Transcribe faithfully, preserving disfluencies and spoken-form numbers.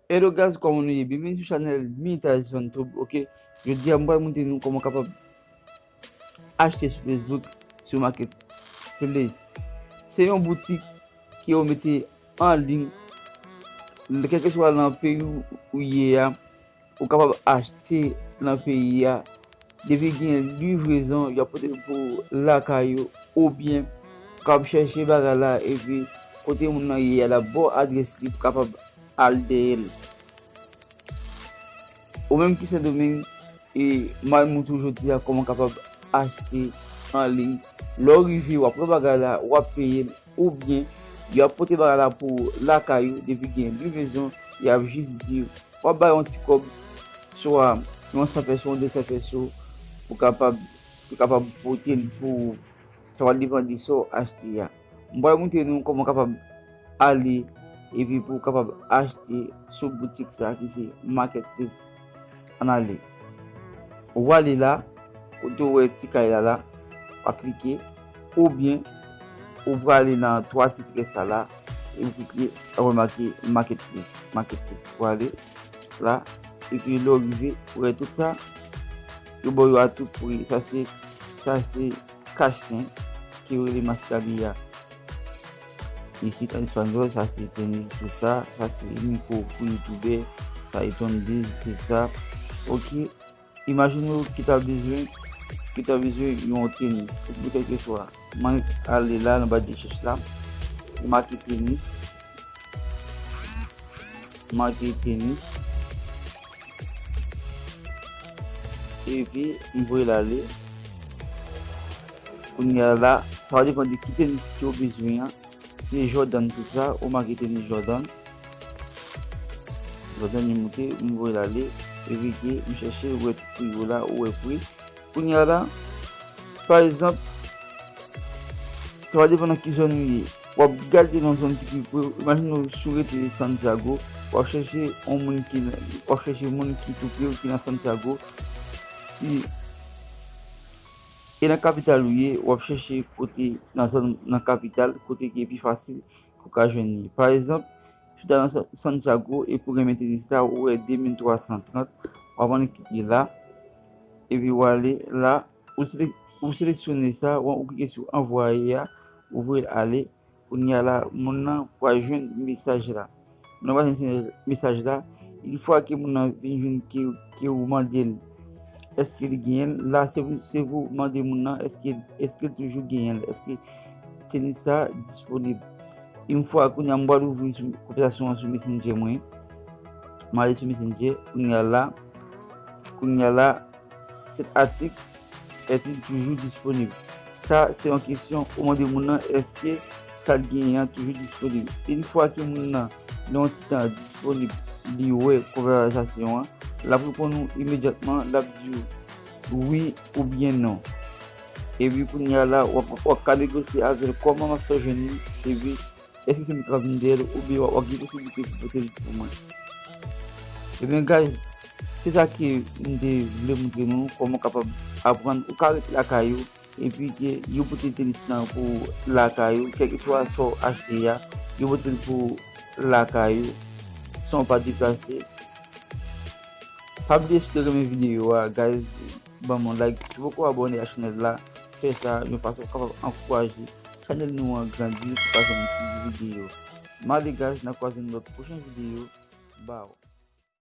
Hello guys, kòman nou ye? Byenveni sou chanèl Mita Zone Tube, ok? Jodi a, m pral montre nou kòman w kapab achte sou Facebook, sou Marketplace. Se yon boutik ke yo mete an liy, kèlkeswa nan peyi ou ye a, ou kapab achte nan peyi a. Depi gen livrezon, y ap pote l pou lakay ou, oubyen ou kapab chèche bagay la, epi kote moun nan ye a, l ap ba w adrès li pou kapab al dèyè l. Ou menm ki Sendomeng, e m al montre w jodi a kòman w kapab achte an liy. Lè w rive, w ap pran bagay la, w ap peye l, oubyen y ap pote bagay la pou w lakay ou, depi gen livrezon, y ap jis di w, w ap bay yon ti kòb, swa yon san peso, yon de san peso, pou kapab, pou kapab pote l pou ou. Sa va depann de sa w achte a. M pral montre nou kòman w kapab ale epi pou w kapab achte sou boutik sa ki se Marketplace. Ann ale. Ou ale la, kote w wè ti kay la la, w a klike, oubyen ou prale nan twa ti trè sa la, e ou klike, w a wè make Marketplace, Marketplace. Ou ale la, epi lè w rive, ou wè tout sa, yo ba w yo a tou pri. Sa se, sa se cash ten, ki yo rele mascarilla isit an espanyòl. Sa se tenis, tout sa. Sa se mikwo pou youtubè. Sa e tondeuse, tout sa. Ok. Imajine w ki ta bezwen, ki ta bezwen yon tenis. Ou kèlkeswa. M ale la nan ba de rechèch la. Make tenis. Make tenis. Epi, m voye l ale. Kounye a la, sa va depann de ki tenis ke w bezwen an. Se Jordan tout sa, ou make tenis Jordan. Jordan, li moute, m voye l ale. Epi ke m chèche, ou wè tout pri yo la, ou wè pri. Kounye a la, pa egzanp, sa va depann nan ki zòn ou ye. W ap gade nan zòn ki pi pre w. Imajine w, si w rete Santiago, w ap chèche yon moun ki, w ap chèche moun ki tou pre w ki nan Santiago. Si e nan kapital ou ye, w ap chèche kote nan zòn, nan kapital, kote ki pi fasil pou w ka jwenn li. Pa egzanp, si w ta nan Sa-, Santiago epi w renmen tenis la, ou wè de mil twa san trant, w ap annik klike la, epi w ale la, ou selek-, ou seleksyone sa, w, ou klike sou anvwaye a, ou voye l ale. Kounye a la, moun nan pral jwenn mesaj la. Moun nan pral jwenn mesaj la. Yon fwa ke moun nan vin jwenn ke, ke ou mande l èske li genyen l, la se pou, se pou mande moun nan èske, èske l toujou genyen l, èske tenis sa disponib. Yon fwa kounye a m pral ouvri sou konvèsasyon an sou Messenger mwen. M ale sou Messenger, kounye a la, kounye a la, cet article est-il toujours disponible? Sa se yon kesyon ou mande moun nan èske sa l genyen an toujou disponib. Yon fwa ke moun nan nan yon ti tan disponib, li wè konvèsasyon an, l ap reponn ou imedyatman, l ap di w wi oubyen non. Epi kounye a la, w ap, w ap ka negosye avè l kòman m ap fè jwenn li, epi èske se mwen k ap vin dèyè l oubyen w ap gen posiblite pou pote l pou mwen. Ebyen, guys, se sa ke m te vle montre nou, kòman w kapab aprann, ou ka ret lakay ou, epi ke yo pote tenis lan pou lakay ou, kèlkeswa sa w achte a, yo pote l pou lakay ou, san w pa deplase. Pa bliye si w te renmen videyo a, guys, ban m yon like. Si w poko abòne a chanèl la, fè sa yon fason w kapab ankouraje chanèl nou an grandi pou ka jwenn plis videyo. M ale, guys, n a kwaze nan lòt pwochen videyo. Baw.